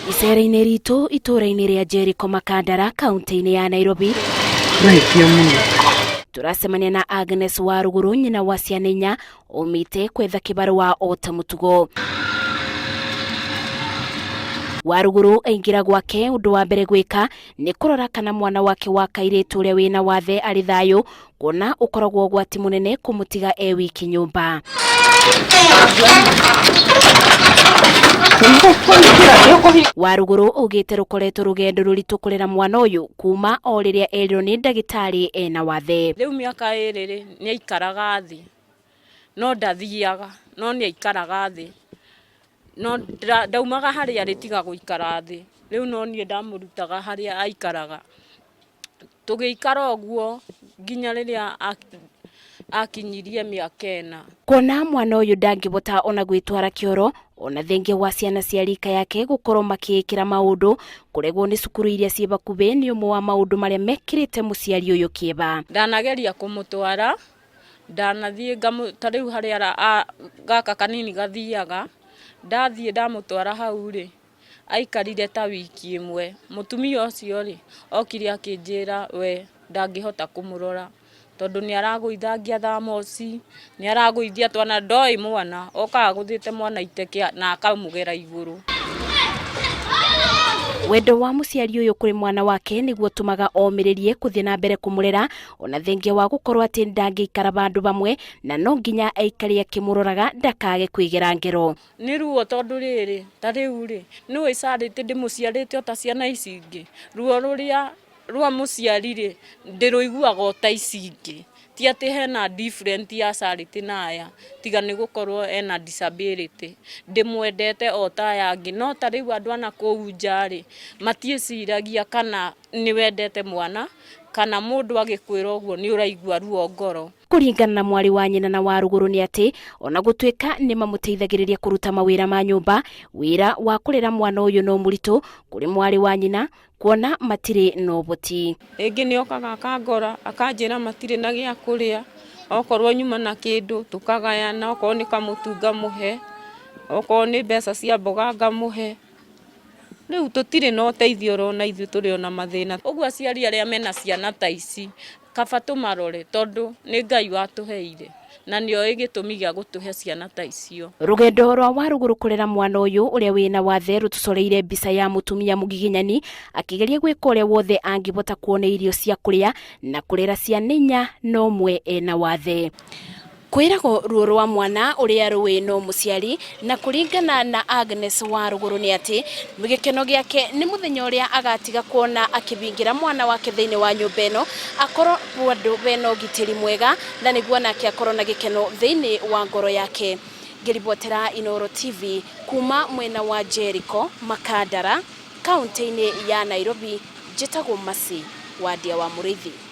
Icera-inĩ ritũ itũũra-inĩ rĩa Jericho Makandara kaunti-inĩ ya Nairobi Mahĩtia mũno. Tũracemania na Agnes Waruguru, nyina wa ciana inya, umĩte kwetha kĩbarũa o ta mũtugo. Waruguru aingĩra gwake, ũndũ wa mbere gwĩka nĩ kũrora kana mwana wake wa kairĩtu ũrĩa wĩna wathe arĩ thayũ, kuona ũkoragwo ũgwati mũnene kũmũtiga e wiki nyũmba. Waruguru augĩte rũkoretwo rũgendo rũritũ kũrera mwana ũyũ kuma o rĩrĩa erirwo nĩ ndagĩtarĩ ena wathe. Rĩu mĩaka ĩrĩ rĩ, nĩ aikaraga thĩ, no ndathiaga, no nĩ aikaraga thĩ. No ndaumaga harĩa arĩ tiga gũikara thĩ. Rĩu no niĩ ndamũrutaga harĩa aikaraga. Tũgĩikara ũguo nginya rĩrĩa akinyirie mĩaka ĩna. Kuona mwana ũyũ ndangĩbota ona gwĩtwara kĩoro, ona thengia wa ciana cia rika yake gũkorwo makĩĩkĩra maũndũ, kũregwo nĩ cukuru iria ciĩ bakuhĩ nĩ ũmwe wa maũndũ marĩa mekĩrĩte mũciari ũyũ kĩeba. Ndanageria kũmũtwara, ndanathiĩ ta rĩu harĩa gaka kanini gathiaga, ndathiĩ ndamũtwara hau rĩ, aikarire ta wiki ĩmwe. Mũtumia ũcio rĩ, okire akĩnjĩra we ndangĩhota kũmũrora tondũ nĩ aragũithangia thamoci, nĩ aragũithia twana, ndoĩ mwana, okaga agũthĩte mwana iteke na akamũgera igũrũ. Wendo wa mũciari ũyũ kũrĩ mwana wake nĩguo ũtũmaga omĩrĩrie kũthiĩ na mbere kũmũrera, ona thengia wa gũkorwo atĩ ndangĩikara vandũ vamwe na no nginya aikare akĩmũroraga ndakage kwĩgera ngero. Nĩ ruo tondũ rĩrĩ, ta rĩu rĩ, nĩ ũĩ Charity ndĩmũciarĩte o ta ciana ici ingĩ, ruo rũrĩa rwa mũciari rĩ, ndĩrũiguaga o ta ici ingĩ. Ti atĩ hena different ya Charity na aya, tiga nĩ gũkorwo ena disability. Ndĩmwendete o ta aya angĩ, no ta rĩu andũ a nakũu nja rĩ, matiĩciragia kana nĩ wendete mwana, kana mũndũ agĩkwĩra ũguo nĩ ũraigua ruo ngoro. Kũringana na mwarĩ wa nyina na Waruguru nĩ atĩ ona gũtuĩka nĩ mamũteithagĩrĩria kũruta mawĩra ma nyũmba, wĩra wa kũrera mwana ũyũ no mũritũ kũrĩ mwarĩ wa nyina kuona matirĩ na ũhoti. Rĩngĩ nĩ okaga akangora akanjĩra matirĩ na gĩa kũrĩa, okorwo nyuma na kĩndũ tũkagayana, okorwo nĩ kamũtu ngamũhe, okorwo nĩ mbeca cia mboga ngamũhe. Rĩu tũtirĩ na ũteithio ũrona ithuĩ tũrĩ ona mathĩna. Ũguo aciari arĩa mena ciana ta ici, kaba tũmarore tondũ nĩ Ngai watũheire na nĩ oĩ gĩtũmi gĩa gũtũhe ciana ta icio. Rũgendo rwa Waruguru kũrera mwana ũyũ ũrĩa wĩna wathe rũtũcoreire mbica ya mũtumia mũgiginyani akĩgeria gwĩka ũrĩa wothe angĩbota kuona irio cia kũrĩa na kũrera ciana inya na ũmwe ena wathe. Kwĩragwo ruo rwa mwana ũrĩa rũĩ no mũciari, na kũringana na Agnes Warũgũrũ nĩ atĩ gĩkeno gĩake nĩ mũthenya ũrĩa agatiga kuona akĩbingĩra mwana wake thĩinĩ wa nyũmba ĩno, akorwo handũ bena ũgitĩri mwega na nĩguo nake akorwo na gĩkeno thĩinĩ wa ngoro yake. Ngĩribotera Inooro TV kuma mwena wa Jericho, Makandara, kaunti-inĩ ya Nairobi, njĩtagwo Mercy Wandia wa Mũrĩithi.